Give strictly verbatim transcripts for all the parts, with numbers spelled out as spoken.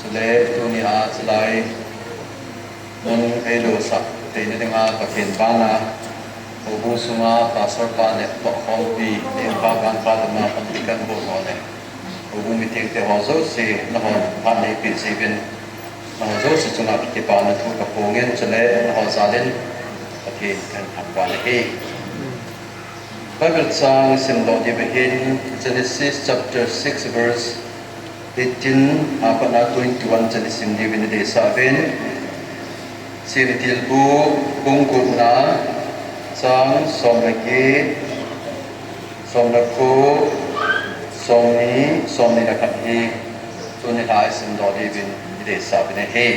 Chule tuni a chulai mun eilosah theina dinga Pathen bana houbung sunga pastor pa le tohkhompi lengpa vangpha dama panpi kan bol ho le houbung mitengte ho jouse nahon phat neipeh jeh uvin, nahon jouse chunga kipana thu kaphongin, chule nahon jal in Pathen kahin thangvah in ahi. Bible chang simdoh diu ahin, Genesis chapter six verse eighteen a pat a twenty-one chan isim diuvin ideisah uvin. Semtilbu bung gupna chang som le get, som le ko, somni, somni le khat hi tuni a isimdoh diuvin ideisah uvin ahi.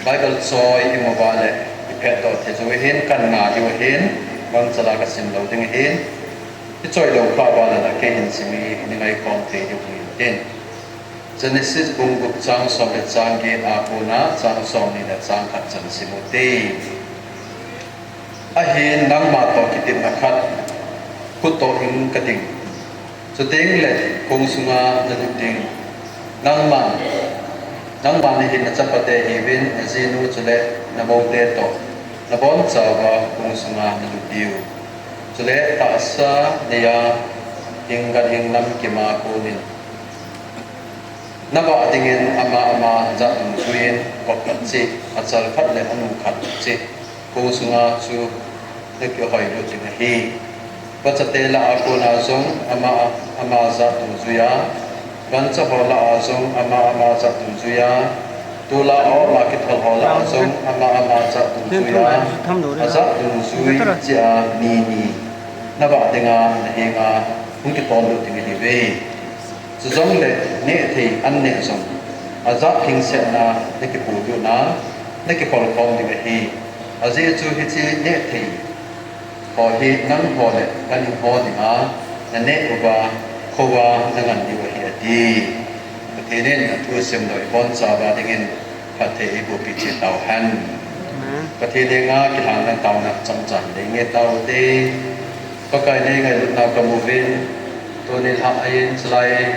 Bible choi imu uva le iphetdoh thei jou ahin, kan nga diu ahin, gangchal a kasim lou ding ahin, ichoi lou kha uva le kei hin sim in ingaikhom thei diu ahin. Genesis bung gup chang som le chang get a kona chang somni le chang khat chan sim ute. Ahin nangma toh kitepna khat khu toh hing kading. Chuteng le kong sunga nalut ding. Nangma, nangma nahin nachapate hiuvin, najinu chule namoute toh nabonchauva kong sunga nalut diu. Chule tahsa neiya hing ganhing lam kima konin navah dingin ama ama jat dungjuiyin, kop khat cheh, achal khat le anu khat cheh, kong sunga chu nakihoilut ding ahi. Vachate lah a kona jong ama ama jat dungjuiya, gancha ho lah a jong ama ama jat dungjuiya, tol'a a-op a kithol ho lah a jong ama ama jat dungjuiya, ajat dungjui cheh a ni ni navah dinga nahenga hung kitollut ding ahiuve. Chujongle nehthei an neh jong, ajat phingsetna nakipolut na, nakikholkhom ding ahi. Ajeh chu hiche nehthei ho hi nangho le ganhing ho dinga naneh uva, khouva nangan diu ahi, ati. Pathen in athu simdoh ibonchauva dingin phatthei eibohpeh cheh tauhen. Pathen henga kilhangna taona chomcha deinge taute. Pakai, nei ngailutnau kamu uvin, tuni lhah in chulai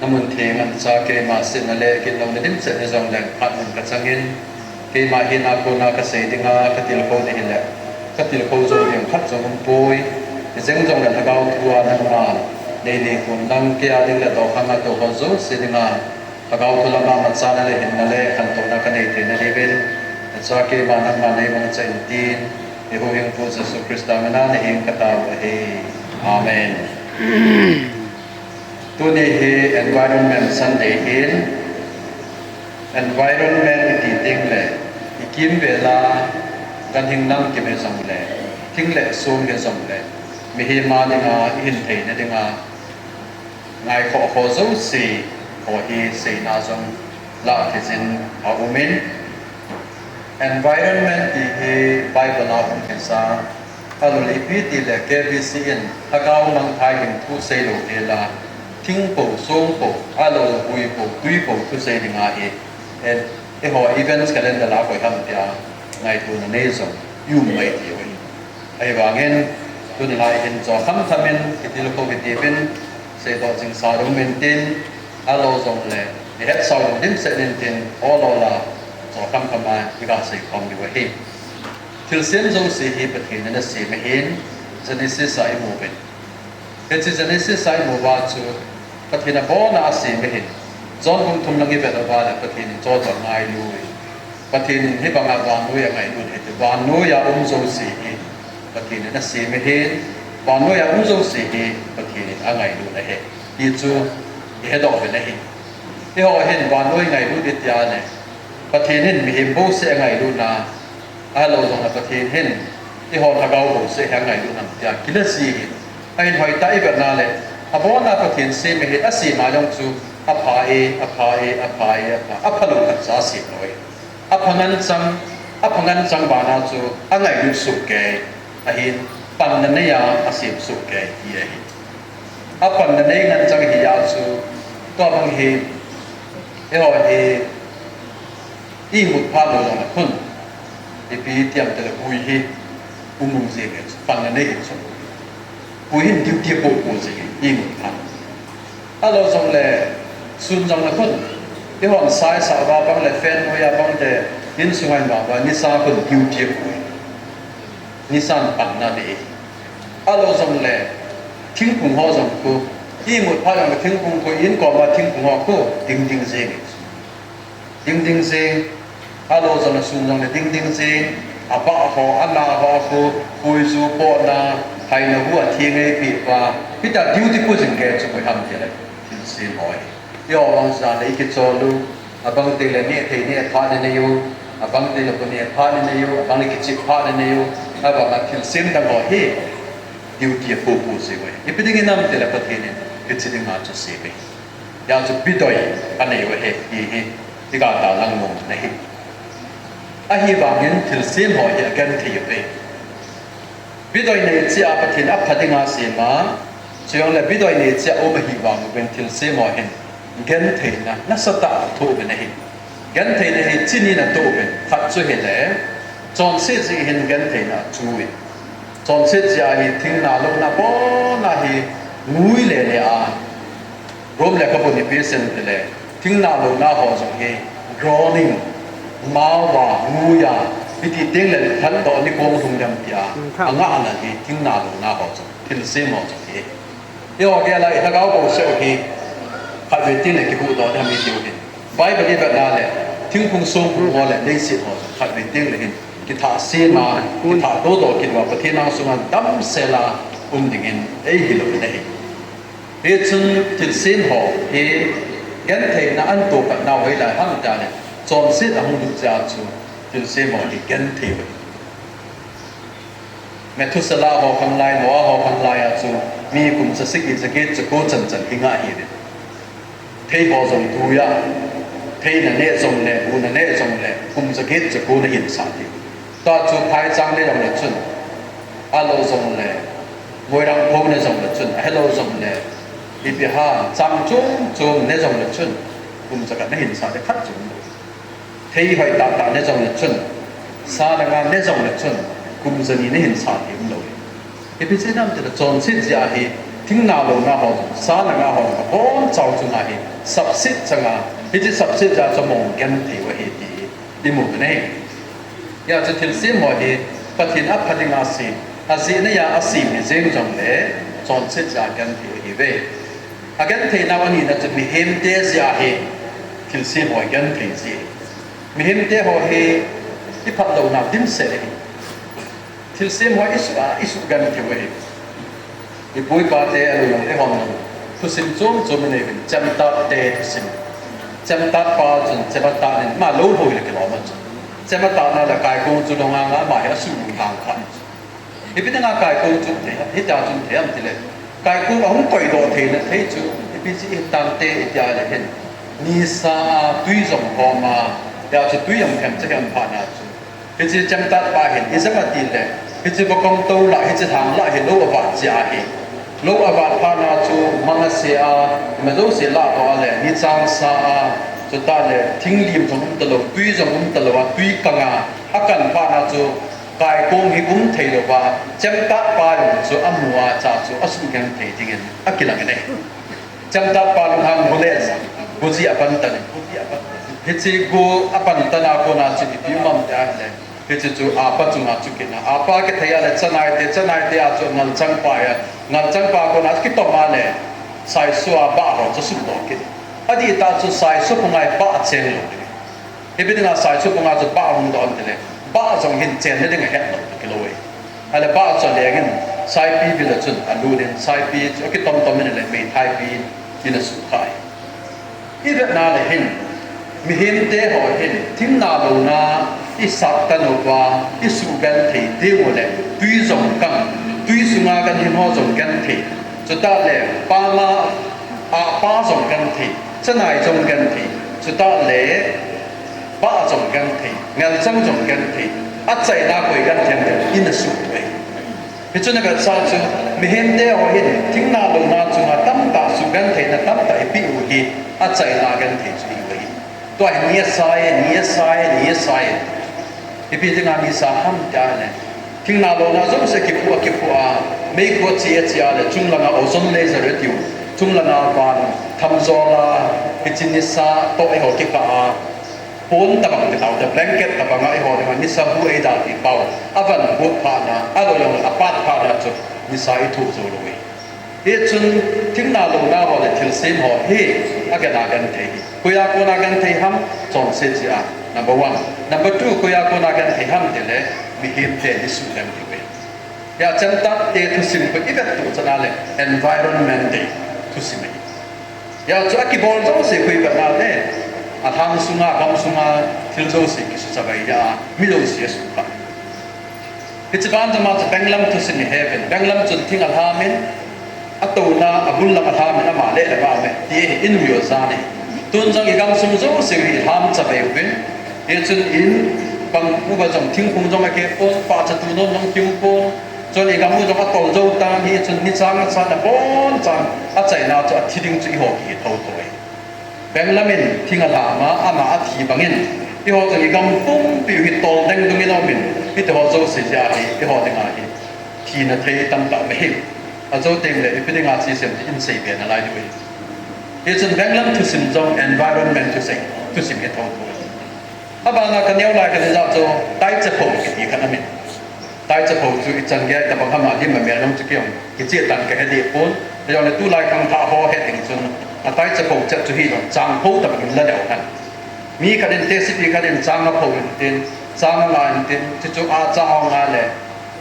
namun theng a nacha keima setna le ginlouna dimset hijongleng phat mun kachangin, keima hina kona kasei dinga katilkhou ding hile katilkhou jou ding khat jong umpoi. Hijeng jongle Lhagao thua nangman nei lhun lang, kei a ding le tokhanga touho jouse dinga Lhagao thu lama machana le hinna le khantouna kanei theina diuvin, nacha keima nangman neimangcha in tin, eihuhhingpu Jesu Christa mina nahin katao ahi. Amen. Tuni hi Environment Sunday hin, environment iti tengle ikimvela ganhing nam kim hijongle, thing le song hijongle, mihem a dinga ihin theina dinga ngaikhoh ho jouse ho hi seina jong lah theiyin aumin, environment ti hi Bible a um hisa, ahilou le ipi tile K B C in Lhagao mangthah in thu seilou hela, thing pou, song pou, ahilou le hui pou, tui pou thu sei dinga hi, eiho events calendar a koi ham tia ngaitona nei jong ium mai thei u ahi. Ahivangin tuni lhah hin chokham khamin kitilkhou kiti uvin, seidoh jingsa ding um intin, ahilou jongle ihetsau ding dimset intin, ol ol a chokham khama iga seikhom diu ahi. Thilsem jouse hi Pathen in asem ahin, Genesis a imu uvin. Hiche Genesis a imu uva chu Pathen abona asem ahin. John bung thum lang ivet uva le Pathen in chochol ngailu e. Pathen in hibanga vannoi angailut e, hiti vannoiya um jouse hi Pathen in asem ahin, vannoiya um jouse hi Pathen in angailut ahi, ti chu ihedoh uvin ahi. Eiho hin vannoi ngailut itia le, Pathen hin mihem bouseh angailutna, ahilou jongle Pathen hin eiho lhagao bouseh hi angailut nam tia kila ji ahi. Ahin hoitah ivetna le, abona Pathen sem ahi, asem a jong chu apha e, apha e, apha e, apha, aphalou khatcha asem lou e. Apha ngen chang, apha ngen chang bana chu angailut soh kei, ahin panna neiya asem soh kei ti ahi. Apanna nei ngen chang hia chu, tua bang hi, eiho hi, imut phat lou jongle khun, ipi tiam tile hui hi umum jenge chu, panna nei hi chu. Hui hin duty apoh poh jenge, imut phat. Ahilou jongle, sun jongle khun, Ihon saisa va bang le fan noi a bang le insunga ima va nisa khun duty khu. Nisan panna nei. Ahilou jongle thingphung ho jong khu. Imut phat jongle thingphung khu, inkoma thingphung ho khu ding ding jeng. Ding ding jeng. Ahilou jongle sun jongle ding ding jeng. Abah ho, ana ho khu, puiju pohna, haina hu atheng eipe uva. Hitia duty khu jing kei chu koi ham tile. Thilsem ho hi. Io vang sa le ikichol u, abang teng le neh thei neh phat inei u, abang teng le khu neh phat inei u, abang le kichep phat inei u, abang a thilsem dang ho hi duty a popo jeng uve. Ipi ding hinam tile Pathen in hiche dinga chu asem e. Hijeh chun bidoi anei uve hi, hi, hi, iga talang nom u ahi. Ahivangin thilsem ho hi agenthei uve. Bidoi nei cheh a Pathen apha dinga asem a, chujongle bidoi nei cheh a um ahi vang uvin thilsem ho hin gentheina nasatah a thoh uvin ahi. Gentheina hi chi nin atoh uvin, khat chu hile, chonset jeh hin gentheina achu uvin. Chonset jeh a hi thingna louna bona hi ngui le le a, Rome lekhabun ipi asei em tile, thingna louna ho jong hi groaning, mao a, ngui a, hiti teng le lhatdoh nikho hung dem tia, angahna hi thingna louna ho jong, thilsem ho jong hi. Eiho gel a ilhagao bouseh u hi, khatvei teng le kihuhdoh dem itiu hin. Bible ivet na le, thingphung songphung ho le leiset ho jong khatvei teng le hin kithah sem a, kithah dodoh kit uva, Pathen angsunga damsel a um dingin eihil u ahi. Hichun thilsem ho hi gentheina anatoh patnau hoilai ham tile, chonset ahung lut jeh a chu thilsem ho hi genthei u ahi. Methuselah ho khanglai, Noah ho khanglai a chu mi kum jasagi jaget jako chanchan hi ngah ahiuve. Thei ho jong tui a, thei naneh jongle, bu naneh jongle, kum jaget jako nahinsah diu. Tua chu phaichang ne jongle chun, ahilou jongle, moirang pho ne jongle chun, ahilou jongle, ipi ham, chang chom chom ne jongle chun, kum jakhat nahinsah ding khat jong umlou. Thei hoi tahtah ne jongle chun, sa le nga ne jongle chun, kum jani nahinsah ding umlou. Ipi jeh ham tile chonset jeh a hi, thingna louna ho jong, sa le nga ho jong, abonchau chunga hi, sapset changa, hiche sapset jeh a chu amahon genthei u ahi ti imu u ahi. Hijeh chun thilsem ho hi, Pathen apha dinga asem, ajehna a asem hijeng jongle, chonset jeh a genthei u ahiuve. Agentheinau anina chu mihemte jeh a hi, thilsem ho hi genthei ji. Mihemte ho hi, iphatlounau dimset ahi. Thilsem ho isuh a, isuh genthei u ahi. Ipu ipate alunglhai hon thusim chom chom inei uvin, chemtatte thusim. Chemtatpa chun, chemtat nin, ama lou hoi le kilom a chun. Chemtatna le kaikong chu lunghang a, ama hi asuh lunghang kha. Ipi dinga kaikong chu thei, hitia chun thei ham tile, kaikong ahung koidoh theina thei chu, ipi jeh ham tante itia le hin, nisa a tui jong hom a, hijeh chun tui jong themcha hi um phat na chu, hiche chemtatpa hin ijemma tile, hiche bokong tou lah, hiche lhang lah hi lou avat jeh ahi. Lou avat phat na chu mang ase a, ima jouse lahdoh a le, ni chang sa a, chutah le thing lim jong um talou, tui jong um talou a, tui kang a, akan phat na chu, kaikong hi um theilouva, chemtatpa jong chu amu a, hijeh chun asuh genthei dingin akilang in ahi. Chemtatpa lunghang go le ja, go ji apan tan in. Hiche go apan tan a kona chu ipi um ham tia hile, hiche chu apa chunga chu kit na. Apa kithei a le chanaite, chanaite a chu ngalchangpa a, ngalchangpa kona kitom a le, saiso a bah ho chu asuhdoh kit. Adihtah chu saiso phunga hi bah cheng lou ding. Ipi dinga saiso phunga chu bah hung doh ham tile, bah jong hin chenna ding ahet lou kilou e. Ahile bah chu aleng in, saipi vil a chun alut in, saipi chu akitom tom in ahile meithaipi in asukha e. Ivetna le hin, mihemte ho hin, thingna louna isat tan uva, isuh genthei diu le, tui jong kang, tui sunga kahin ho jong genthei, chutah le, pama, apa jong genthei, chanai jong genthei, chutah le, bah jong genthei, ngalchang jong genthei, achaina koi genthei ham tile, in asuh uve. Hichun avetsah chu, mihemte ho hin, thingna louna chunga tamtah sugentheina tamtah ipeh u hi, achaina genthei chu ihiuve. Tua hi ni asai, ni asai, ni asai. Ipi dinga ni sa ham tia le, thingna louna jouse kiphu a, kiphu a, meikhu ache, ache a le, chunglanga ozone layer atiu, chunglanga van thamjol a, Hiche nisa toh eiho kikah a, pon tabang kitao te, blanket tabang a eiho dinga nisa bu eidalpi pau, avan bu phat na, alou jong apat phat na chu nisa ithoh jou lou e. Hichun thingna louna ho le thilsem ho hi agena genthei hi. Koiya kona genthei ham, chonset jeh a. Number one. Number two, koiya kona genthei ham tile, mihem te nisuh leng diu e. Hia chentah te thusim khu ivet tuchan a le environment te thusim ahi. Hia chu akibol jouse khu ivet na le, alhang sunga, agam sunga thil jouse kisuchavai a, mi jouse asuhkhah. Hiche banjom a chu benglam thusim iheuvin. Benglam chun thing alhamin, atouna abul lang alhamin, ama le le ama me ti hi inui u jat ahi. Tun jong igamsung jouse hi ilham chavai uvin. Hichun in pang uva jong thingphung jong akeh pon, pahcha tu nom jong kimu pon. Chun igam u jong atol jou tan, hichun nichang achan abonchan achaina chu athi ding chu eiho kihi thouthou ahi. Benglam in thing alham a, ama athi bangin, eiho chun igam pumpi u hi tol dengdung in aumin, hitiho jouse jeh a hi eiho dinga hi thina thei tamtah um ahi. Ajo teng le ipi dinga thusei ding in seibe nalai diu ahi. Hichun benglam thusim jong environment thusei, thusim hi thouthou ahi. Abana kaneo lai kati jeh chu taicha pho kiti khat aumin. Taicha pho chu ichan gei tabang ham a lim a mel jong chu kihung kiche tan kahe deh pon. Ahijongle tulai khangthah ho he ding chun, ataicha pho chet chu hilou chang pho tabang in la leu hen. Mi khat in, tehsepi khat in chang apho intin, chang anga intin, chuchu acha ho nga le,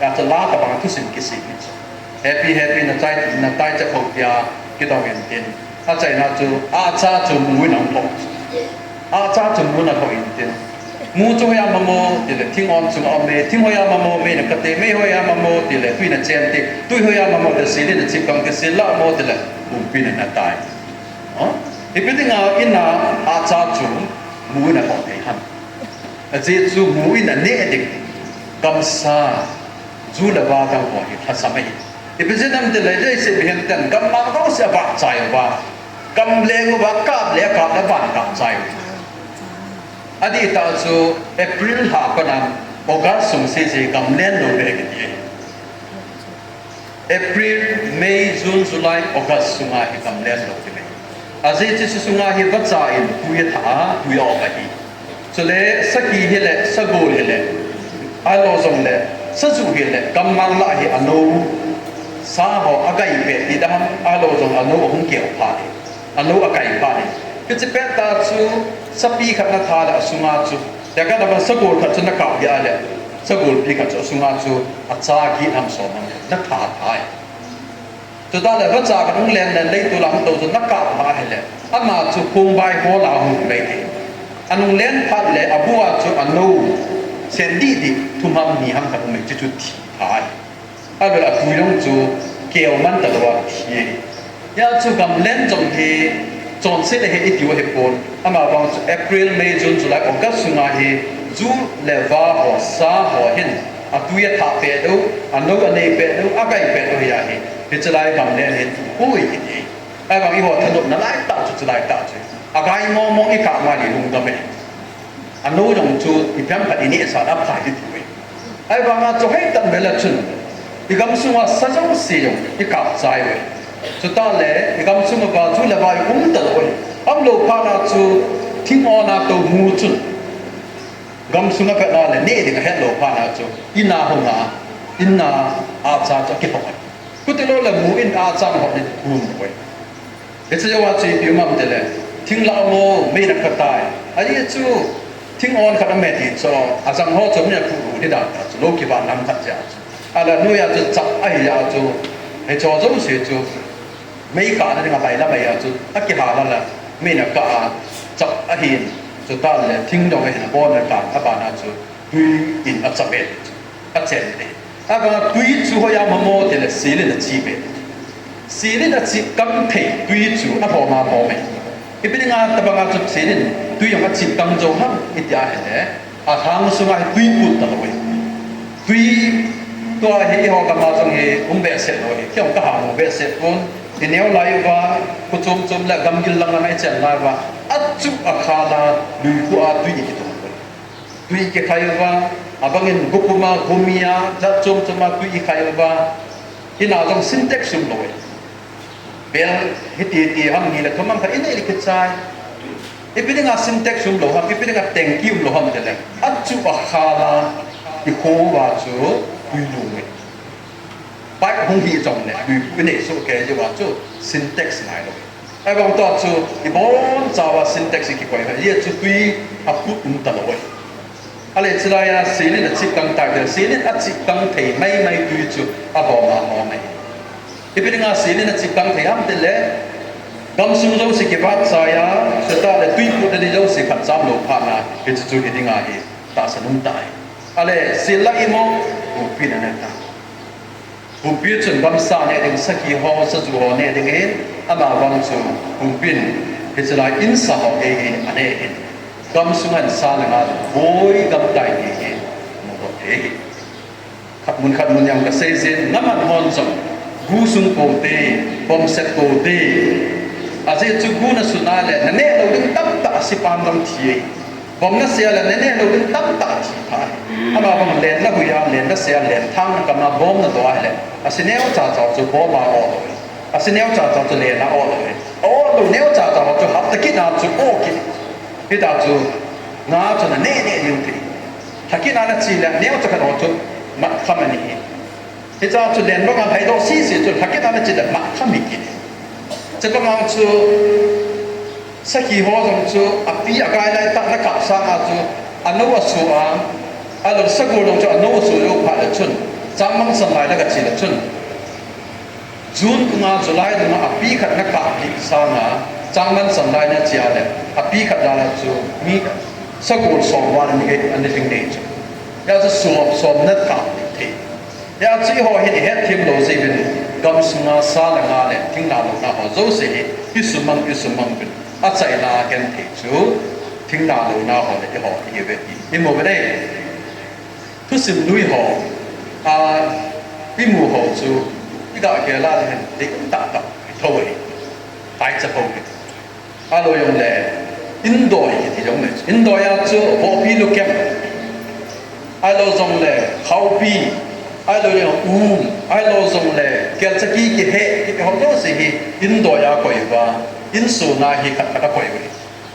acha la tabang thusim kisei in chu. Happy, happy, nachai, nataicha pho tia kidong intin. Achaina chu, acha chu mu in ahung pho. Acha chu mu in apho intin. Mu chu hoiya mamo tile, thingon chunga um e, thing hoiya mamo, mei nakhat e, mei hoiya mamo tile, tui nachen te, tui hoiya mamo tile, sil in achip kang te, sil la mo tile, pumpi in anatai. O? Ipi dinga in a acha chu mu in apho thei ham? Ajeh chu mu in aneh ding gamsa, ju le va dang ho hi lhasam ahi. Ipi jeh ham tile, leiset mihem ten gammang jouse avahchoi uva, gamleng uva, kap le kap le van kapchoi u. Adih tah chu April lha pat a August sung sese gamlen lou ding kiti ahi. April, May, June, July, August sunga hi gamlen lou ding ahi. Ajeh chu hiche sunga hi vacha in tui athah a, tui a-op ahi. Chule saki hile, sagol hile, ahilou jongle sajuh hile, gammang lah hi anou, sa ho agai pet ti ding ham, ahilou jong anou ahung keo phat hi, anou akai phat hi. Hiche pettah chu sapi khat natha le asunga chu, tia kana ban sagol khat chu nakap dia le, sagolpi khat chu asunga chu acha get ham som ham natha tha hi. Chutah le vacha khat hung len le leitol a hung tou chu nakap pha hile, ama chu khongbai hol a hung mai thei. Anung len phat le abu a chu anou sen dihdih thum ham ni ham khat um e, chuchu thi pha hi. Ahilou le atui jong chu keo man talou a thi e. Hia chu gamlen jong hi chonset ahi itiu ahipon. Amavang chu April, May, June, July, August sunga hi ju le va ho, sa ho hin atui athah pet u, anou anei pet u, agai pet u hi ahi. Hiche lai gamlen hi tuipoi kiti. Ahivang eiho thanopna lai tah chu, chu lai tah chu, agai mong mong ikap ma le lungdam e. Anou jong chu ipi ham khat inehsah a aphai diu ahi. Ahivanga chu hoitah vela chun, igamsunga sa jouse jong ikap chai uve. Chutah le igamsung uva ju le va um talou uve. Umlou phat na chu thingon a tou mu chun, gamsung a kona le neh ding ahetlou phat na chu, in a hung a, in a acha chu akihong uve. Chutilou le mu in acha ahong in aum uve. Hiche jouva chu ipi um ham tile, thing lah mo, mei nakhat tai. Ajeh chu thingon khat aume ti chu, ajang ho chu mi aphu u hi dan tah chu, lou kivan lam khat jeh chu. Ahile anoiya chu chap ahi a chu, hicheho jouse chu, mei kahna dinga bailam ahi a chu, akihal a le, mei nakah a, chap ahin, chutah le, thing jong ahin, abon le kan, abana chu, tui in achap e, achen e. Ahivanga tui chu hoiya mamo tile, sil in achip e. Sil in achip kang thei tui chu alhom a lhom e. Ipi dinga tabanga chu sil in tui jong achip kang jou ham iti ahile, alhang sunga hi tui put talou e. Tui tua hi eiho gam a jong hi um behseh lou hi, keiho kaha mu behseh pon, ineo lai uva, kho chom chom le gamgil lang lang a ichen lai uva, achuh akhal a, luikhu a tui ikitong pon. Tui kikhai uva, abangin gopum a, gomi a, jat chom chom a tui ikhai uva, in a jong Sintex um lou e. Bel hiti ti ham ni le thum ham khat inei le kichai. Ipi dinga Sintex umlou ham, ipi dinga tanky umlou ham tile, achu akhal a, ikho uva chu tui lum e. Pipe hung hi jongle, tui inei soh kei jeh uva chu Sintex ngailou. Ahivang tua chu, ibonchauva Sintex ikikoi uva, hijeh chun tui aput um talou e. Ale chulaiya selin achih kang tai tile, selin achih kang thei maimai tui chu ahom a hom ahi. Ipi dinga selin achih kang thei ham tile, gamsung jouse kivat chai a, chutah le tui putna ding jouse khat chamlou phat na, hiche chu hiding ahi, tahsan um tai. Ale, sel la imo, humpin ana ta. Humpi chun gamsa neh ding, sakhi ho, saju ho neh ding ahin, amavang chu humpin, hiche lai insa ho gei hi aneh in. Gamsung a sa le nga boi gamtai ti hi mudoh thei ahi. Khat mun khat mun jong kasei jin, naman hon jong, gu sung pou te, bomset pou te. Ajeh chu gu nasun a le, naneh lou ding tamtah a sipan jong thi ahi. Bom nasei a le, naneh lou ding tamtah thi pha ahi. Amavang len nahui a, len nasei a, lenthang nakam a, bom nadoh a hile, ase neocha cha chu bom a oh lou ahi. Ase neocha cha chu len a oh lou ahi. Oh lou neocha cha ho chu hapta kit a chu oh kit. Hita chu, nga chu naneh neh diu ti. Lhakit a nache le, neocha khat ho chu mat kham ahi. Hicha chu len banga lhaidoh sese chu lhakit a nache le mat kham hi kit. Chubanga chu sakhi ho jong chu api agai laitah nakap sanga chu anou aso a, ahilou sagol jong chu anou aso jou phat le chun, changmang san lai le gache le chun, June dunga, July dunga api khat nakap kit sanga, changmang san lai nache a le, api khat lai le chu mi sagol som val ana ding nei chu. Hia chu som, som nakap thei. Hia chu eiho hin ihet them lou jeh uvin, gamsunga sa le nga le thingnalouna ho jouse hi, isumang, isumang uvin, achaina genthei chu, thingnalouna ho le eiho ihiuve ti imu uve. Thusim lui ho, a, imu ho chu, iga gel a le hin, ding tahtah, itho ahi, taicha pou hi. Ahilou jongle, indoi kiti jong le, indoi a chu, vohpi lukem. Ahilou jongle, khaopi. Ahilou jongle, um. Ahilou jongle, kelchaki kihe, kiti ho jouse hi, indoi a koi uva, insung a hi khat khat akoi uve.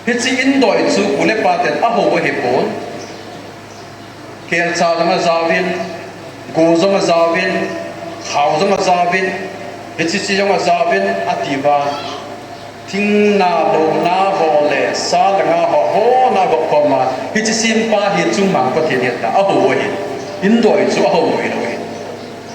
Hiche indoi chu pu le pa ten ahou ahipon. Kelcha jong ajaovin, go jong ajaovin, khao jong ajaovin, hiche che jong ajaovin, atiuva. Thingnalouna ho le sa le nga ho, hona gop khom a, hiche sempa hi chungmang Pathen ahi tia ahou ahi. Indoi chu ahou hilou ahi.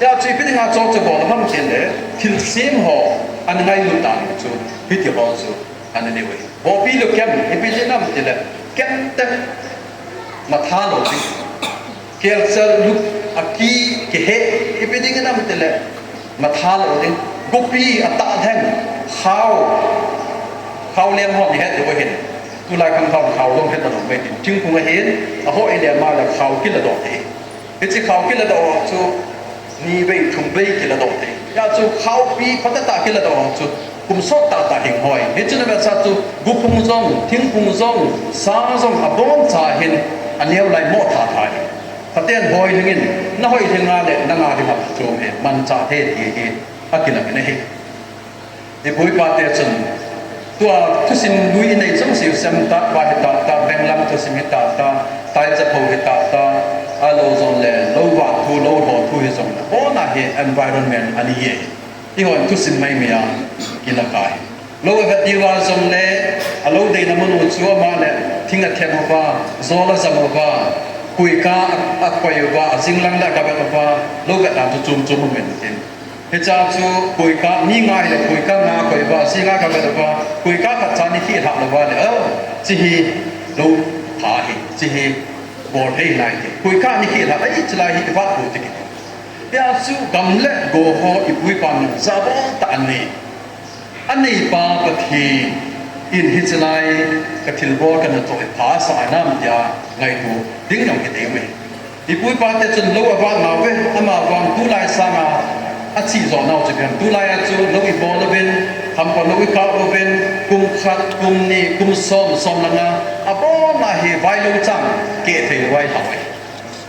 Hia chu ipi dinga chu chu bol ham tile, thilsem ho, ana ngailut dan chu, hiti ho chu, ana neiu ahi. Vohpi lukem, ipi jeh ham tile, kemtah, matha lou ding. Kelcha lu, aki, kihe, ipi ding ham tile, matha lou ding. Gopi, atah lheng, khao, khao lem ho ihet diu ahin. Tulai khang khao, khao lom het talou mai tin. Thingphung ahin, ahoi lem a le khao kiladoh thei. Hiche khao kiladoh ho chu, ni vei, thum vei kiladoh thei. Hia chu khaopi phatecha kiladoh ho chu, kum sot tahtah hing hoi. Hichu navetsah chu, gophung jong, thingphung jong, sa jong, aboncha hin, aneo lai mo thatha hi. Pathen hoi lhingin, nahoi lhing a le, nanga dinga chu hi, manchah thei ti hi, akilang in ahi. Ipu ipa te chun, tua thusim lui inei jouse u semtah, va hitahtah, venglam thusim hitahtah, taicha pou hitahtah, ahilou jongle, lou vat thu, lou lho thu hijongle, abona hi environment ana hi e. Eihon thusim maimai a, kilaka hi. Lou avet diuva jongle, alou deina mun u chu ama le, thing athen uva, jol ajam uva, koika a, akoi uva, ajing lang le agavet uva, lou vetna chu chom chom um intin. Hiche chu koika, mi nga hile koika nga koi uva, si nga ka vet uva, koika khat cha ni khi lhah lou uva le, o, hiche hi lou pha ahi, hiche hi bol thei nai ti. Koika ni khi lhah, ai, hiche lai hi i vat pou ti kiti. Hia chu gam le go ho ipu ipan jabol tah anei. Aneipa Pathen in hiche lai ka thilbol kana toh hi phasah a nam tia ngaito ding jong hiding uve. Ipu ipa te chun lou avat nauve, amavang tulai sanga ache jo nau chu ipi ham. Tulai a chu lou ibol uvin, hampa lou ikap uvin, kum khat, kum ni, kum som, som le nga, abona hi vailou chang keh thei lou vai hauve.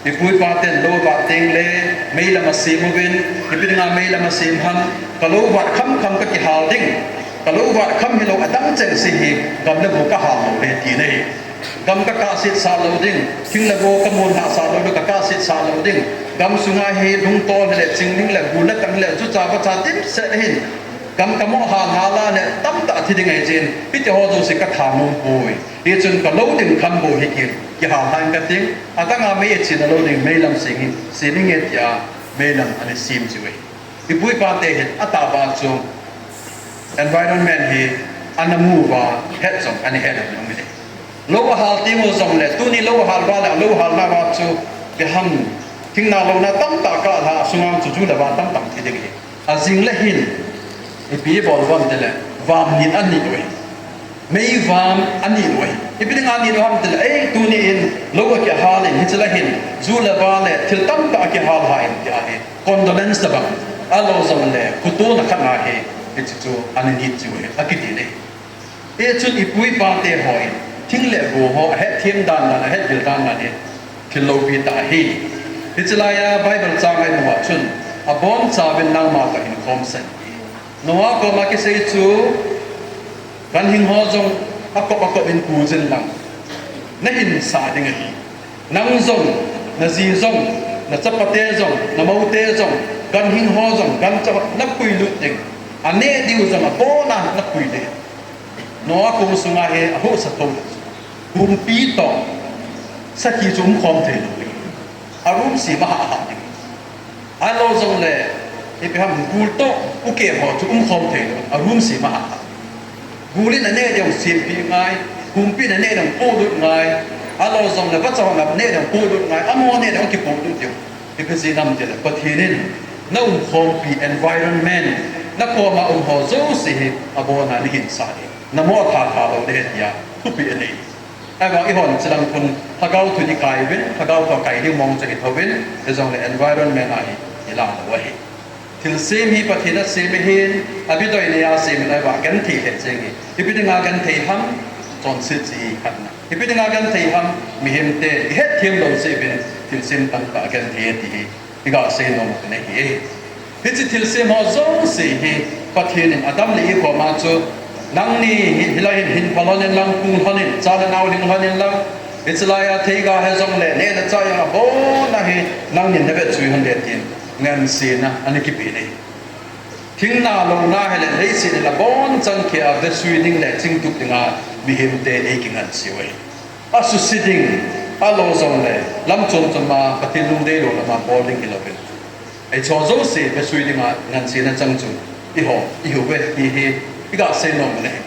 Ipu ipa ten lou avat teng le, meilam asem uvin, ipi dinga meilam asem ham, ka lou vat khamkham ka kihal ding. Ka lou vat kham hilou, adang chengse hi gam le go ka hal lou le ti nei. Gam ka kahset sah lou ding, thing le go ka mun hah sah lou le ka kahset sah lou ding. Gam sunga hi lungtol le chingling le gu le tang le jucha vacha dimset hin gam ka mo hal hal a le tamtah thi ding ahi jeh in, hiti ho jouse ka thanom poi. Hichun ka lou ding kham bou hi ki, kihal hal in ka ting, adang a mei a chena lou ding meilam sing hi, sing inge tia meilam ana sem jiu ahi. Ipu ipa te hin atahbeh chu environment hi ana mu uva, het jong ana het lou ding ahi. Lou ahal teng u jongle, tuni lou ahal uva le, lou ahal nauva chu, ipi ham, thingna louna tamtah kah a, asunga chu ju le va tamtah thi ding ahi. Ajing le hin, ipi bol uvam tile, vam nit anit u ahi. Mei vam anit u ahi. Ipi dinga anit u ham tile, ei, tuni in, lou akihal in, hiche le hin, ju le va le, thil tamtah akihal hah in, ti ahi. Condolence tabang, ahilou jongle, khotona khat na hi, hiche chu, ana nit jiu ahi, akiti nei. Hichun ipu ipa te ho in, thing le go ho, ahet them dan dan, ahet bil dan dan hi, thil loupi tah ahi. Hiche lai a Bible chang a imu a chun, abonchauvin nangma kahin khomsah e. Noah koma kisei chu, ganhing ho jong akop akop in pu jin lang, nahin sah ding ahi. Nang jong, naji jong, nachapate jong, namoute jong, ganhing ho jong, gancha ho napui lut ding. Aneh diu jong abona napui ding. Noah kong sunga hi ahusa thou. Humpi toh, sakhi chu umkhom thei lou ding. Aroom sem ahah hah ding. Ahilou jongle, ipi ham, gul toh, ukep ho chu umkhom thei lou, aroom sem ahah hah. Gul in aneh ding sempeh ngai, humpi in aneh ding polut ngai, ahilou jongle, vacha hon aneh ding polut ngai, amaho aneh ding kipolut ding. Ipi jeh ham tile, Pathen in, na umkhompi environment, nakoma um ho jouse hi, abona nahin sah ding. Namo tha tha lou ding ahi tia, thupeh anei. Ahivang eihon chilang khun, lhagao thu ikai uvin, lhagao thu akai ding mong chu ithouvin, hijongle environment a hi, ilah lou ahi. Thilsem hi Pathen in asem ahin, abidoi neiya asem in ahivang genthei lheh jeng ahi. Ipi dinga genthei ham, chonset jeh khatna. Ipi dinga genthei ham, mihemte, ihet them lou jeh uvin, thilsem tamtah genthei e ti hi. Iga seinom u ahi. Hiche thilsem ho jouse hi Pathen in Adam le Eve koma chu, nangni hi, hilai hin, hin phalhon in lang, pung lhon in, cha le nao lhing lhon in lang, hiche lai a theiga hijongle, neh le chah jong abona hi, nangnin navetsuh hon le tin, ngansena ana kipe nei. Thingna louna hile leiset hile abonchan kei a vesui ding le chingtup dinga mihemte eikingansei u ahi. Asuse ding, ahilou jongle, lam chom chom a, Pathen lungdei lou lama bol ding hilouvin. Hiche ho jouse vesui dinga ngansena chang chu, eiho, ihiuve ti hi, iga seinom u ahi.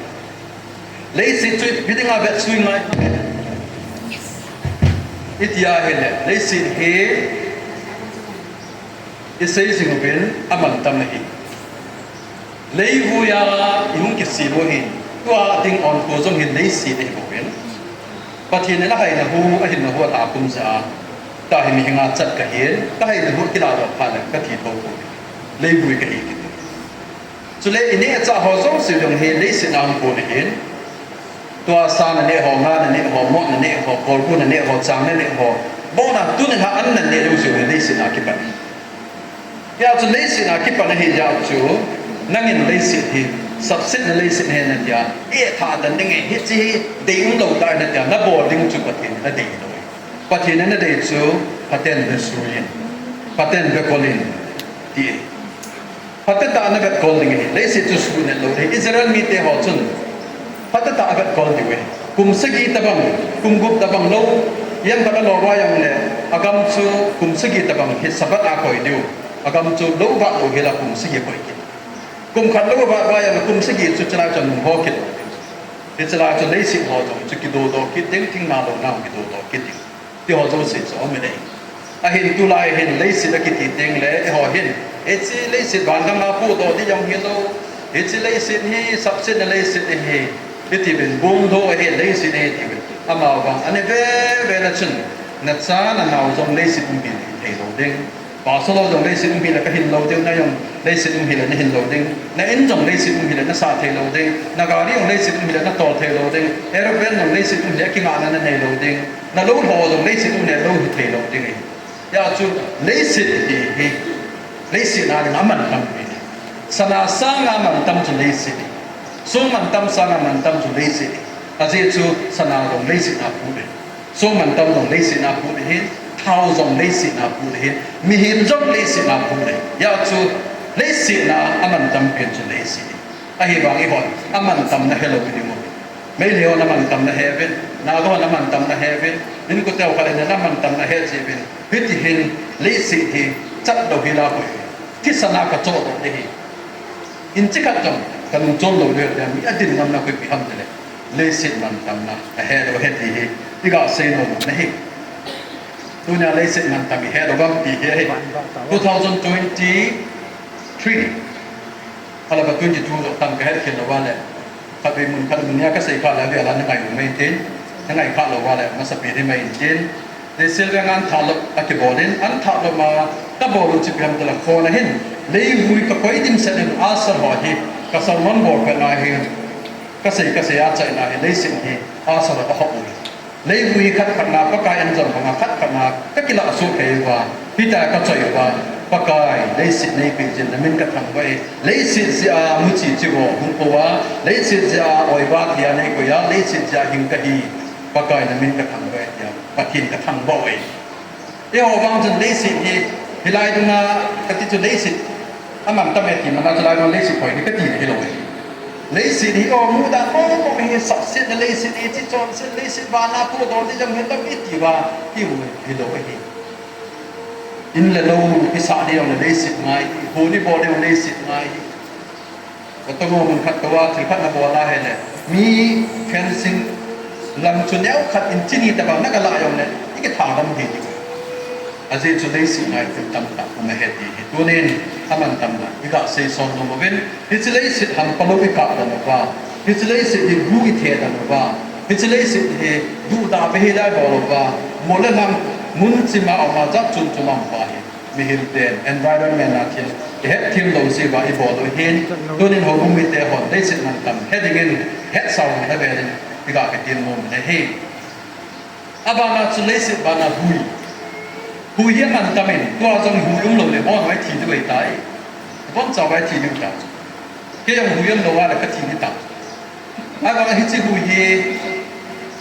Leiset chu ipi dinga vesui ngai. Itia hile, leiset hi, isei jing uvin, amantam ahi. Leivui a ihung kisem u hin, tua ding onkho jong hin leiset ahibouvin. Pathen in ahaina hu, ahinna hu alha kum jeh a, tahi mihinga chat kahin, kahaina hu kiladoh phat le kathi thou pouve. Leivui kahi kiti. Chule ineh chah ho jouse jong hi leiset a hung kon ahin. Tua sa naneh ho, nga naneh ho, mot naneh ho, kolbu naneh ho, chang naneh ho. Bona tuni lha an naneh jouse jong hi leiset a kipan. Hijeh chun leiset a kipan ahi jeh chun, nangin leiset hi, sapsetna leiset ahi natia, etha dan ding ahi, hiche hi deium lou tai natia, nabol ding chu Pathen in nadei lou. Pathen in nadei chu, phaten vesuiyin, phaten vekol in, ti. Phatetah a navetkol ding ahi, leiset chu suhnet lou ding ahi. Israel mite ho chun, phatetah a vetkol diu ahi. Kum sagi tobang, kum gup tobang lou, ijemkhat alo uva jongle, agam chu kum sagi tobang hi Sabbath a koi diu. Agam chu lou vat lou hila kum sagi koi kit. Kum khat lou vat uva jongle kum sagi chu chulai chun nung ho kit lou ding. Hiche lai chun leiset ho jong chu kidodoh kit ding, thingna louna kidodoh kit ding. Ti ho jouse chu aum in ahi. Ahin tulai hin leiset akiti tengle, eiho hin, hiche leiset vangam a pohdoh ding jong hilou, hiche leiset hi sapsetna leiset ahi, hitiuvin bonlhoh ahi, leiset ahi tiuvin. Amavang, ani veve na chun, nacha nanao jong leiset umpi thei lou ding. Pastor ho jong leiset um hile kahin lou ding, na jong leiset um hile nahin lou ding, na in jong leiset um hile nasah thei lou ding, na gari jong leiset um hile natol thei lou ding, aeroplane jong leiset um hile kingahna nanei lou ding, na lou lho jong leiset um hile lou hi thei lou ding ahi. Hijeh chun leiset hi, hi, leiset a ding amantam hi. Sana sanga amantam chu leiset hi. Song mantam sanga mantam chu leiset ahi. Ajeh chu sana jong leiset a put ahi. Song mantam jong leiset a put ahi. Thao jong leiset a put ahi. Mihem jong leiset a put ahi. Hijeh chun leiset a amantam pen chu leiset ahi. Ahivangin eihon amantam na helou ding u. Meitei hon amantam na he uvin, Naga hon amantam na he uvin, inkote ho khat in amantam na he cheh uvin. Hiti hin leiset hi chat lou hi la koi. Thisan a ka choh doh ding ahi. Inchi khat jong ka nung chon lou le le mi adin ngam na koi pi ham tile. Leiset mantam na ka he doh ahi ti hi. I ga sei nom na ahi. Tunia leiset mantam i he doh gam pi hi ahi. Two thousand twenty-three. Hala ba twenty-two jong tam ka het khen lou va le. Khatvei mun khat mun nia ka sei kha le, avel a na ngai u mai tin. Na ngai kha lou va le, masa pi ni mai in tin. Leiset veng an thah lou a kibol in, an thah lou ma ka bol u chu ipi ham tile khon a hin. Leivui ka koi dimset in asar ho hi, ka sermon bol pet na hi. Ka sei, ka sei a chaina hi, leiset hi, asar a ka hop u hi. Leivui khat khat na Pakai an jong banga khat khat na ka kilah suh kei uva, hitia ka choi uva, Pakai, leiset nei peh jeh in na min ka thangvah e, leiset jeh a muchi chi vo hung po a, leiset jeh a oiva thia nei koi a, leiset jeh a hing ka hi, Pakai na min ka thangvah e tia, Pathen ka thangvah u e. Eiho vang chun leiset hi, hilai dunga kati chu leiset amantam e ti mana chu lai dunga leiset koi ni kati na hilou e. Leiset hi o muda o o hi sapset na leiset hi chi chonset leiset vana pu don ti jam hin tam iti va ti u hilou e hi. In le lou isah ding jong le leiset ngai hi, hon ibol ding jong leiset ngai hi. Ka tong u mun khat kou a thil khat na bol a hile, mi fencing lam chu neo khat in chi ni tabang na ka la jong le, i kitha gam hi ti. Ajeh chu leiset ngai thil tamtah um ahi ti hi. Tunin, amantam na, i ga sei son nom uvin, hiche leiset ham palou i kap dan uva, hiche leiset hi bu i the dan uva, hiche leiset hi duhdah beh hi lai bol uva, mo le lang mun chima um a jat chom chom a um pa hi. Mihil ten environment a thil, i het thim lou jeh uva i bol u hin, tunin houbung mite hon leiset mantam he dingin, hetsau in he vel in, i ga kitem nom u ahi. Abana chu leiset bana hui. Hui hi amantam in, tua jong hui um lou le, bon vai thi diu ahi tai. Bon chau vai thi diu ta chu. Kei jong hui um lou a le ka thi ni ta. Ahivang hiche hui hi,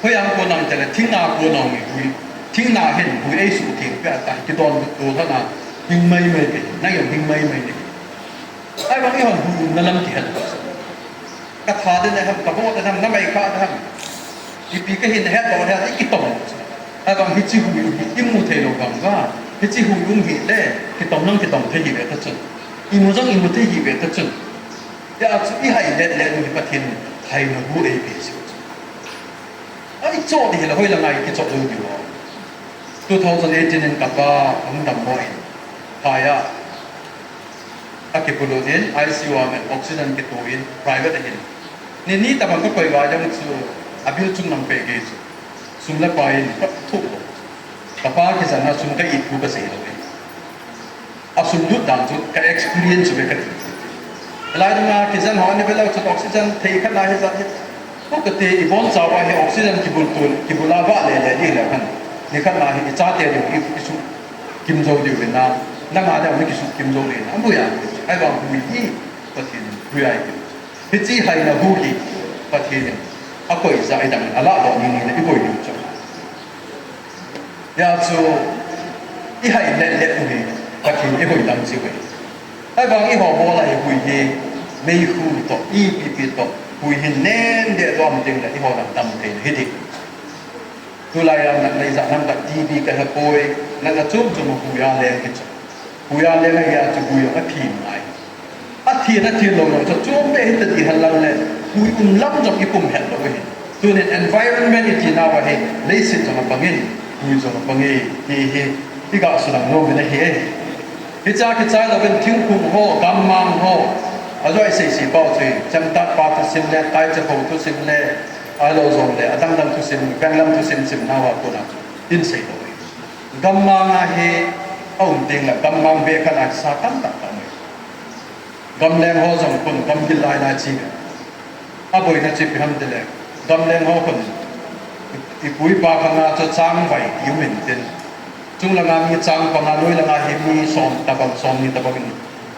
hoiya kon a um tile, thingna kon a um hi hui. Thingna hin hui ei suh theng peh a ta, kidon to tana, hing mai mai ke, nang jong hing mai mai ne. Ahivang eihon hui umna lam kihet. Ka tha ding ham, ka vo ding ham, na mai kha ding ham. Ipi ka hin het doh le, i kitong. Ahivang hiche hui hi, i mu thei lou vang va. Hiche hui um hi le, kitong nang kitong thei hi ve ta chun. I mu jong i mu thei hi ve ta chun. Hijeh chun i hai let let u hi Pathen in haina hu eipeh jiu chu. Ai choh ding hile hoilanga i kichoh lou diu ham. Two thousand eighteen in ka pa hung dammo in, phai a, akipuilut in, I C U a um in, oxygen kito in, private a hin. Ni ni tabang ka koi uva jong chu, a bill chung nang peh kei chu. Sum le pai in, ka thuh lou. Ka pa kijen a sum ka it thu ka sei lou in. A sum lut dan chu ka experience ve ka ti. Hilai dunga kijen ho ani ve lou chu oxygen thei khat na hi jat hi. Ko kati i bonchauva hi oxygen kibul tun, kibul a vah le le ding le khan. Ni khat na hi i chate diu i, i suh kim jou diu ve na. Nanga diu ni kisuh kim jou le na. Abuya. Ahivang hui hi Pathen in hui ahi ti. Hiche haina hu hi Pathen in akoi ja i dang a lah doh ni ni le i koi diu chu. Hijeh chun i hai let let u hi Pathen in i hoidam jiu ve. Ahivang eiho bol a hi hui hi meikhu toh, ipi pi toh, hui hin nen deh toh um teng le eiho dam dam thei hi ding. Tulai a natna ijat ham khat T B ka he poi, natna chom chom hui a leng kichu. Hui a leng ahi a chu hui a thim ngai. A thi na thi lou lou chu chom be hi ta ti hal lang le, hui um lam jong i pum het lou hi. Tunin environment i ti nau a hi, leiset jong a pang in, hui jong a pang e, ti hi, i ga sulang lou min ahi e. Hicha kichai lou in thingphung ho, gammang ho, a joi sei si pau chu, chemtat pa thusim le, taicha ho thusim le, ahilou jong le, adang dang thusim, venglam thusim sim nau a kona chu, in sei lou e. Gammang a hi, a um teng le, gammang be khat a sa tamtah ta um e. Gamleng ho jong khun gamgil lai lai chi. A boina chu ipi ham tile, gamleng ho khun i, i pu i pa khang a chu chang vai ti um in tin. Chung langa mi chang panga, noi langa hi mi som tabang, som ni tabang in.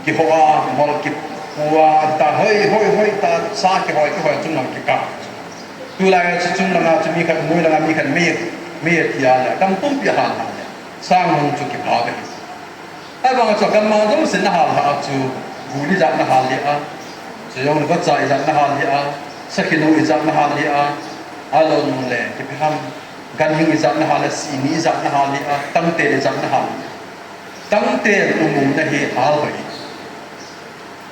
Kiho a, mol ki, Kua ta hoi, hoi, hoi ta, sa kihoi, kihoi, chunglang kikap. Tulai chu chunglanga chu mi khat, noi langa mi khat, mi, mi tia le, gam pumpi hal hal le. Sang hung chu kipha ve. Ahivang chu gammang jong sin na hal ha chu, gul ijat na hal le a. Chu jong le vacha ijat na hal le a. Sakhi nu ijat na hal le a. Ahilou le, kipi ham, ganhing ijat na hal le, simi ijat na hal le a. Tangte ijat na hal le. Tangte umum na hi hal ve.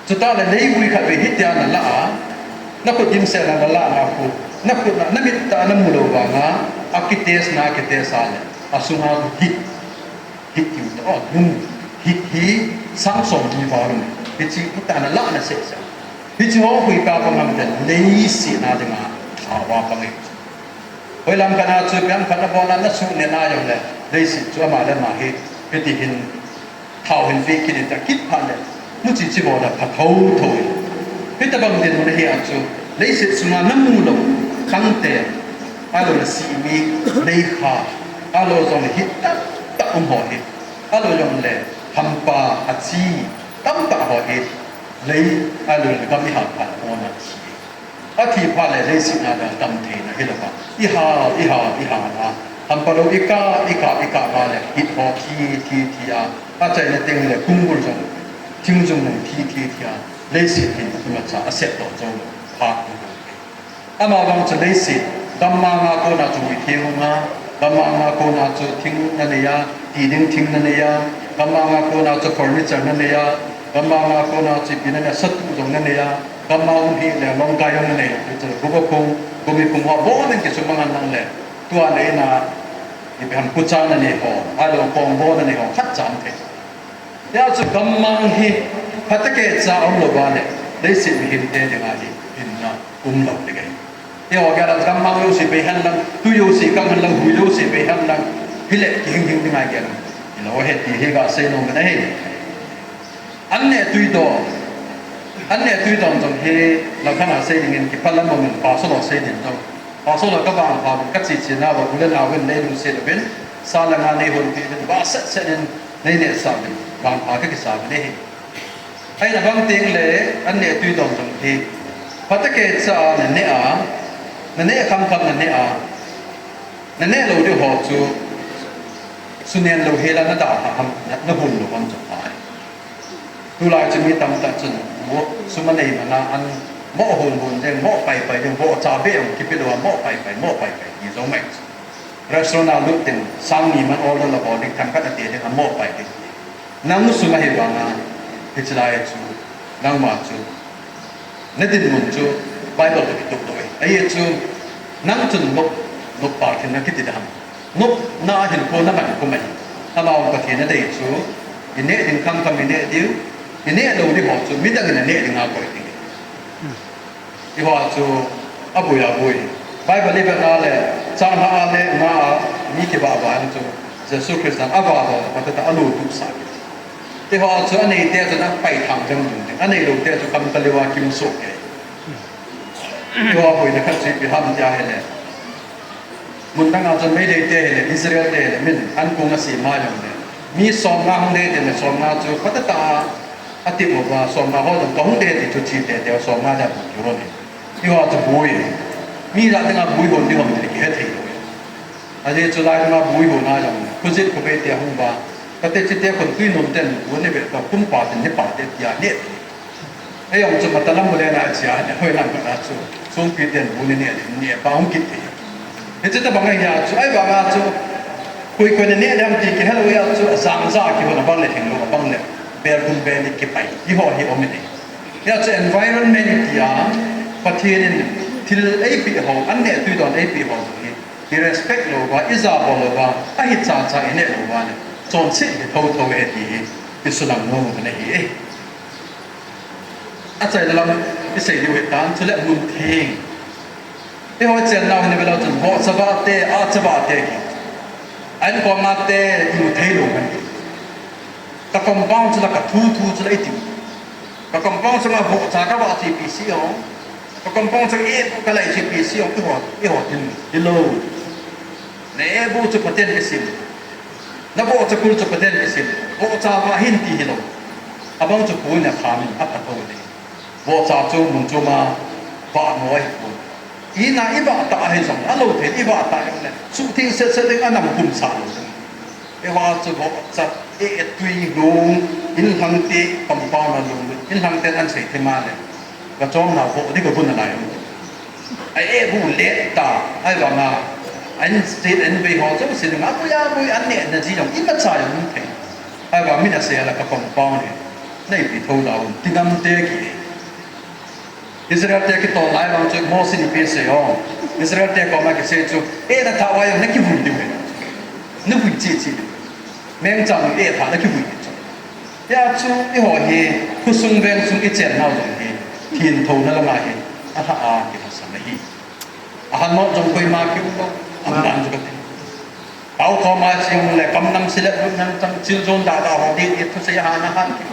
Chutah le leivui khat vei hitia na la a, na khut dimset na na la na khu, na khut na, na mit tah na mu lou vanga, a kitest na, a kitest a le, a sunga khu hit, hit tiu ta, oh, nung, hit hi sang som ni va lum, hichi, hitia na la na se se. Hichi ho hui ka pa ngam te, leiset na dinga, a wa pa ngai. Hoilam kana chu, piang khat na bona na su ne na jong le, leiset chu ama le ama hi, hiti hin, Thao hin ve kit in ta kit phat le, muchi chi bona pha tho tho in. Hitabang dinmun hi a chu, leiset sunga na mu lou, tangte, ahilou le simi, leikha, ahilou jong le hit tamtah um ho hi, ahilou jong le hampa, achi, tamtah ho hi, lei, ahilou le gam i hal phat mona chi. Athi phat le leiset na dal tam thei na hilou va. I hal, i hal, i hal a. Hampa lou i kap, i kap, i kap a le hit ho thi, thi, thi a. Achaina teng le kung gul jong. Thing jong nung thi, thi, thi a. Leiset hin imacha a set doh jong phat u. Ama vang chu leiset. Gammang a kona chu mi thing hung a. Gammang a kona chu thing na nei a. Ti ding thing na nei a. Gammang a kona chu furniture na nei a. Gammang a kona chu ipi na nei a. Satu jong na nei a. Gammang hi le long kai jong na nei, chu guba phung, gumi phung ho, bon in kisumang an lang le. Tua nei na, ipi ham kucha na nei ho, ahilou kong bo na nei ho, khat cha um thei. Hia chu gammang hi, phatecha um lou va le, leiset mihem te dinga hi, hinna um lou le gai. Eiho gel a gammang jouse bei hen lang, tui jouse kang hen lang, hui jouse bei hen lang, hile kihing hing dinga gel. Hilou he ti hi ga sei nom na hi. An neh tui dom. An neh tui dom jong hi, langkhat a sei dingin, kipah lam umin, pastor ho sei ding jong. Pastor ho ka vangpha uvin, ka che che nau va, u le nau uvin, nei lungset uvin, sa le nga nei hon pi uvin, vahset set in, nei nehsah uvin, vangpha ka kisa uvin ahi. Ahin abang teng le, an neh tui dom jong hi, phatecha na neh a, na neh kham kham na neh a, na neh lou ding ho chu, sunen lou hel a na dalha ham, na, na hun lou ham chu pha. Tulai chu mi tamtah chun, mo, sum a nei man a an mo hun hun ding, mo pai pai ding, mo cha be ong kipe lou a, mo pai pai, mo pai pai, ti jong mai chu. Restaurant a lut ding, sang ni man order la bol ding, themkhat a te ding, a mo pai ding. Nang sum ahi vang a, hiche lai chu, nangma chu, na dinmun chu, Bible toh kituh lou ahi. Ahi chu, nang chun nop, nop pa khin na kiti dam. Nopna a hinkho na man khum ahi. Amavang Pathen in adei chu, i neh ding kham kham i neh diu, i neh lou ding ho chu, midang in a neh ding a koi ding. Eiho chu, aboi aboi. Bible i vet a le, chang lha a le, nga a, mi kivah vah chu, Jesu Christa in avah doh, phatah a alotup sah. Eiho chu, anei te chun apai thang jeng ding, anei lou te chu, kam ta leu a kim soh kei. Eiho boina khat chu ipi ham tia hile. Mun dang a chun Meitei te hile, Israel te hile, min an kong a sima jong le. Mi som nga hung dei te le, som nga chu phatah a tip uva, som nga ho jong ka hung dei ti chu chi te te, som nga jong ki hon e. Eiho chu boi. Mi la dang a boi hon ding hon ti ki he thei lou. Ajeh chu lai dang a boi hon a jong le. Khujit khobei te hung va. Ka te chi te khon tui nom ten, bu ne ve ka kum pa ten ne pa te tia ne. Ei jong chu mata lam u le na chia, hoi lam ka chu, sungpi ten bu ni ne, ne pa hung kit thei. Hiche tabang ahi a chu, ahivang a chu, koi koi ne ne lam ti kihel u a chu, ajang ja kihon abang le hinglou, abang le, bel gun bel ni kipai, eiho hi um e. Hia chu environment tia, Pathen in thil eipeh ho, an neh tui don eipeh ho hi, i respect lou va, i ja bol lou va, ahi cha cha i neh lou va le, chonset hi tho tho e ti hi, i sulang nom u ahi e. Achaina lam i sei diu ahitan, chule mun theng. Eiho chennau hin i ve leu chun, vohcha vah te, ahcha vah te ki. A inkom a te, i mu thei lou hen. Ka compound chula ka thu thu chula i tiu. Ka compound chunga vohcha ka vah chu ipi sei o. Ka compound chunga ebu ka lai chu ipi sei o, eiho, eiho tin, hilou. Na ebu chu Pathen kisim. Na vohcha kul chu Pathen kisim. Vohcha vah hin ti hilou. Abang chu pu in akham in apha thou le. Vohcha chu mun chom a vah mo ahi pon. Ina i vah ta ahi jong, a lo thei i vah ta jong le, suhtheng set set ding a nam kum sa lo ding. I vah chu vohcha, e, e tui lung, in lhang te compound a lung, in lhang te an sei thei ma le. Ka chom na voh di ka bun a lai. Ai e bu le ta, ai vang a, an state an vei ho chu si ding a, bu ya bu an ne na ji jong, i ma cha jong thei. Ai vang min a sei la ka compound ni. Nei pi tho la un, ti ngam te ki. Israel te kitol lai vang chu Mose in ipi asei o. Israel te koma kisei chu, e na tha uva jong na kivui diu ve. Na vui chi chi diu. Mengchang e tha na kivui diu chu. Hia chu eiho hi, khosung vengsung i chen nau jong hi, thintho na langa hi, a lha a kilhasam ahi. A han not jong koima kium lou, a man chu ka ti. Pau khom a chi jong le, kam nam silet lut nang chang, chil jon da da ho di, di thusei a han a han ki.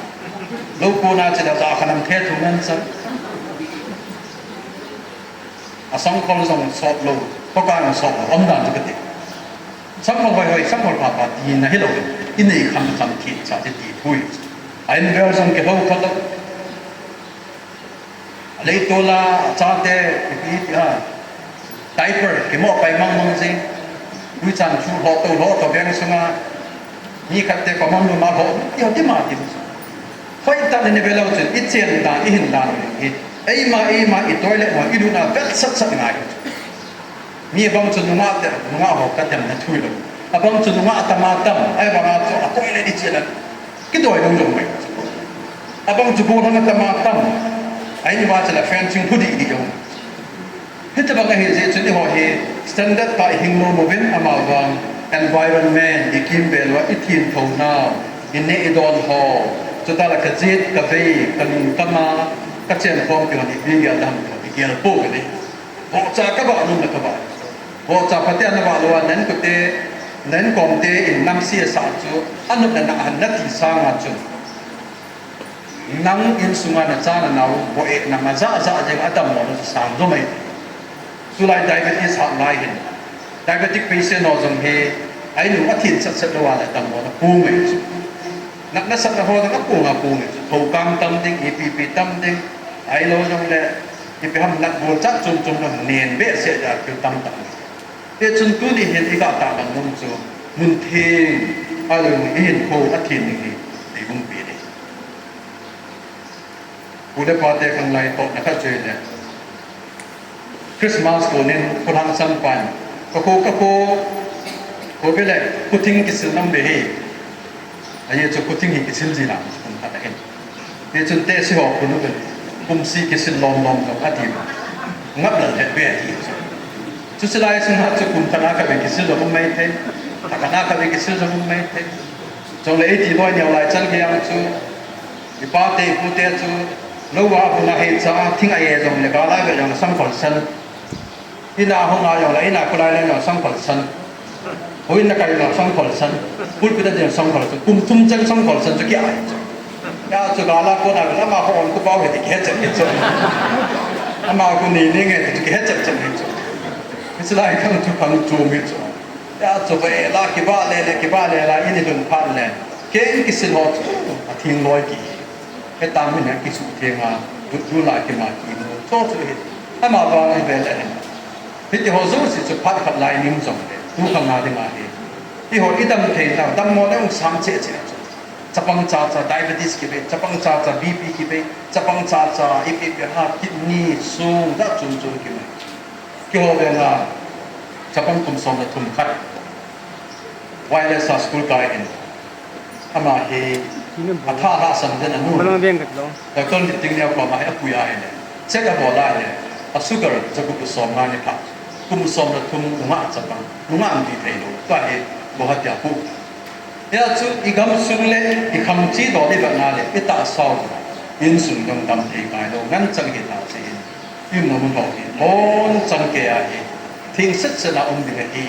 Lo ko na chi da da kha nam the thu nang chang. A sangkhol jong sot lou, khoka jong sot lou, um dan chu ka ti. Sangkhol hoi hoi, sangkhol pha pha ti na hi lou, i nei kham kham ti cha ti ti thui. A in vel jong ke ho kha lou. A leitol a, a chate, ipi ti a, diaper, kimo pai mang mang jing. Ui chan chu ho to, ho to veng sunga. Mi khat te ko mang lu ma ho, ti ho ti ma ti. Hoi ta ni ve lou chun, i chen dan, i hin dan hi. Eima, eima, i toilet mo, i luna vet sat sat ngai. Mi abang chu nungah te, nungah ho ka tem na thui lou. Abang chu nungah tam a tam, ai bang a chu a toilet i chen a. Kidoi lou lou mai. Abang chu gollhang a tam a tam. Ai ni ma chu la fan ching hu di di jong. Hitabang ahi jeh chun eiho hi standard tah i hing nom uvin amavang environment i kimvel uva i thintho nau, i neh i don ho, chutah la ka jet, ka vei, ka lungkam a, ka chen khompi hon i vigel dam tho, i gel pou ka nei. Vohcha ka vah nom na ka vah. Vohcha phatea na vah lou a, na inkote, na inkomte in namse asah chu, anop na na han na ti sanga chun. Nang insunga na cha na nao, bo e na ma ja ja jeng a dammo na sang jo mai. Tulai diabetes hat lai hin. Diabetic patient ho jong hi, ai nu a thin sat sat lou a na dammo na pu mai chu. Na, na sat na ho na ka pu nga pu mai chu. Thokang tam ding, ipi ipi tam ding, ai lou jong le, ipi ham nat bol chat chom chom na nen be se ja kil tam tam. Hichun tuni hin i ga tahlang nom chu, mun theng a lung i hinkho a thin ding hi, i umpi ding. Pu le pa te khanglai tohna khat chu ahile, Christmas konin, Pu Lhangsam pan, ka kho, ka kho, kho vele, kho thing kisil nom ve hi. Ajeh chu kho thing hi kisil ji na, kum khat ahin. Hichun tesi ho kho nu vele, kum si kisil lom lom jong ati. Ngap lal het ve ati chu. Chuche lai sunga chu kum khat a kave kisil jong um mai thei. Khat a kave kisil jong um mai thei. Chule eiti loi neo lai chan gei ang chu, i pa te, i pu te chu, lou a buna hi cha, thing a e jong le, gal a ve jong le, sangkhol san. Ina hung a jong le, ina kholai le jong sangkhol san. Houin a kai jong sangkhol san. Pulpit a jong sangkhol san. Kum thum chan sangkhol san chu ki ai chu. Ya chu gal a kona ve, ama ho on ku pau he ti kihe chet hi chu. Ama ku ni ni nge ti kihe chet chet hi chu. Hiche lai khang chu khang chu mi chu. Ya chu ve la kiva le le, kiva le la, ini lhun phat le. Keng kisil ho chu, a thing loi ki. Hetah min a kisuh theng a, du, du la kima kimu. Chu chu hi. Amavang ivel ahin. Hiti ho jouse chu phat khat lai nim jong le. Tu khang a ding ahi. Eiho i dam thei na, dammo na um sam che che chu. Chapang cha cha diabetes kibe, chapang cha cha B P kibe, chapang cha cha ipi ipi ha kidney, sung, da chun chun kibe. Keiho veng a, chapang kum som le thum khat. Wireless a school kai in. Ama hi, a tha la sam den a nu. Balang veng kat lo. Doctor Litingneo koma hi a pui a hi le. Check a bol a hi le. A sugar jagup le som nga ni pha. Kum som le thum nungah chapang. Nungah an ti thei lo. Tua hi, bo ha tia pu. Hia chu i gamsung le i khangchi dol i vet na le i tahsa u, insung jong dam thei ngai lou, ngan chang hi ta che in, i mun ho hi, bon chang kei a hi, thing set set a um ding ahi,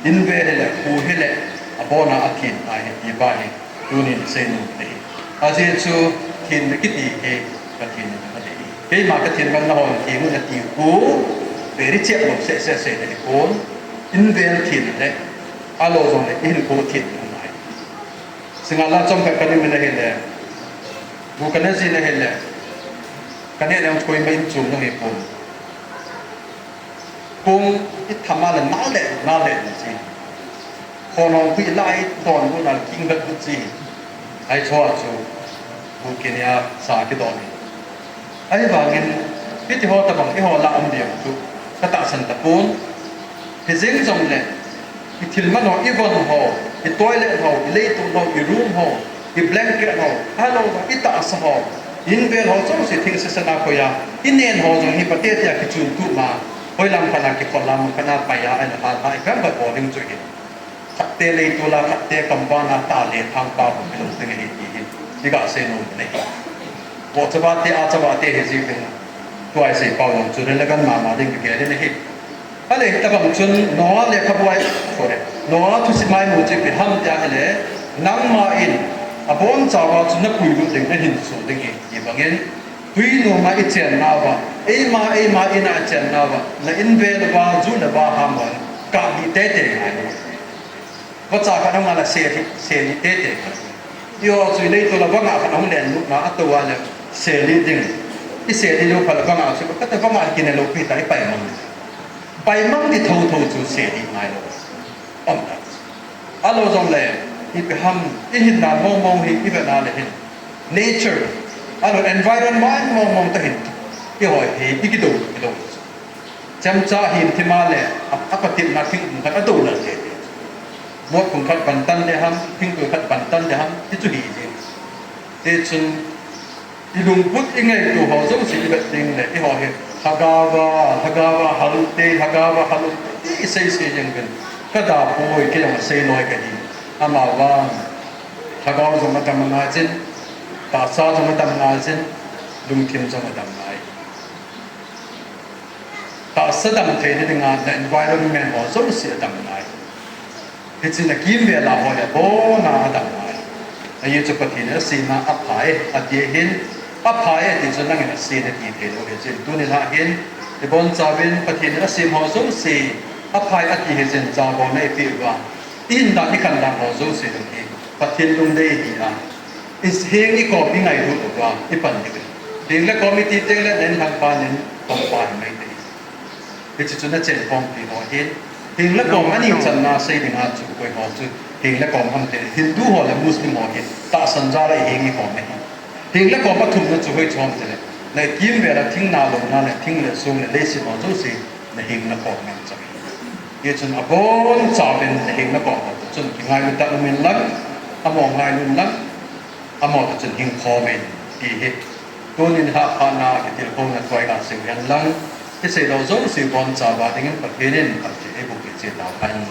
in ve hi le, khu hi le, abon a a thin ta hi, ti pa hi, tunin sei nom te hi. Ajeh chu, thin le kiti hi, ka thin le ka ti hi. Keima ka thin bang na hon, ti mun a ti khu, ve ri chep lou se se se le hi kon, in ve thin le, A lo jong le, i hinkho thin ngai. Singa la chom khat ka ni min ahile, bu ka na ji na hile, Kaneh leng koima in chom lou hipon. Kong i thama le nale, nale na chi. Khonung khui lai ton bu na king gat bu chi. Ai chua chu. Bu kinia sa kidon ni. Ahivangin, hiti ho tabang i ho la um diam chu. Ka tahsan tapon. Hijeng jongle, i thil man ho, i von ho, i toilet ho, i leitung ho, i room ho, i blanket ho, ahilou i tahsa ho, i invel ho, jouse thing sesana koiya, i nen ho jong hi pate tia kichun tu ma, hoilam khat a kikhol lam khat a paiya, ahilou hal ha, i kam khat bol ding chu hi. Khatte leitol a, khatte kamvana ta le thang pa bu kilou ding ahi ti hi. I ga sei nom nei. Bo chava te, a chava te hi ji pin. Tua i sei pau jong chu le le kan mama ding kigel in ahi. Ahile tabang chun Noah lekhabu a, sorry, Noah thusim a imu chu ipi ham tia ahile, nangma in abonchauva chu napuilut ding, nahinso ding ahi, ti bangin, tui noma i chennauva, eima, eima ina i chennauva, na invel uva, ju le vaham uva, kap ding teitei ngai. Vacha khat ahung a le sel ding, sel ding teitei ngai. Eiho chu i leitol a vanga khat ahung len lut na, atou a le sel ding. I sel ding lou phat le vanga chu, kati vanga kine lou pi ta, i paimang. Paimang ding thotho chu sel ding ngai lou. Aum ta. Ahilou jongle, ipi ham, i hinna mong mong hi, i vetna le hin. Nature, ahilou environment mong mong ta hin. Eiho hi, i kidou, kidou. Chemcha hin thima le, a, a patepna thingphung khat adou lal tete. Mot phung khat bantan le ham, thingphung khat bantan le ham, ti chu hi jing. Ti chun, i lungput i ngaito ho jouse i vet ding le, eiho hi, lhagaova, lhagaova hal te, lhagaova hal te, i sei sei jeng uvin. Ka da poi, kei jong asei loi kahi. Amavang, lhagao jong adam ngai jin, tahsa jong adam ngai jin, lungthim jong adam ngai. Tahsa dam theina dinga na environment ho jouse adam ngai. Hiche na kimvel a ho le abona adam ngai. Ajeh chu Pathen in asem a apha e, ati ahin, apha e ti chu nangin ase nati thei lou ahi. Hichun tuni a hin, ibonchauvin Pathen in asem ho jouse, apha e ati hichun chabolna ipeh uva. I hin dan, i khan dan ho jouse jong hi Pathen lungdei ahi a. I heng i kom i ngailut uva, i pan ding. Heng le kom i ti teng le na inlhangpa nen, kom pa hi mai thei. Hiche chu na chen khompi ho hin. Heng le kom ani channa sei dinga chu koi ho chu. Heng le kom ham te, Hindu ho le Muslim ho hin. Tahsan jal a i heng i kom ahi. Heng le kom athumna chu hoiche ham tile. Na kimvel a thing na louna le, thing le song le, leiset ho jouse. Na heng na kom ngen chang. Hichun abonchauvin na heng na kom ho chun kingailu tah umin lang, amaho ngailu in lang, amaho toh chun hing khom in ti hi. Tunin hahsatna kitilkhouna thu iga sei u hen lang, isei lou jouse bonchauva dingin Pathen in phatthei eiboh peh cheh tahen.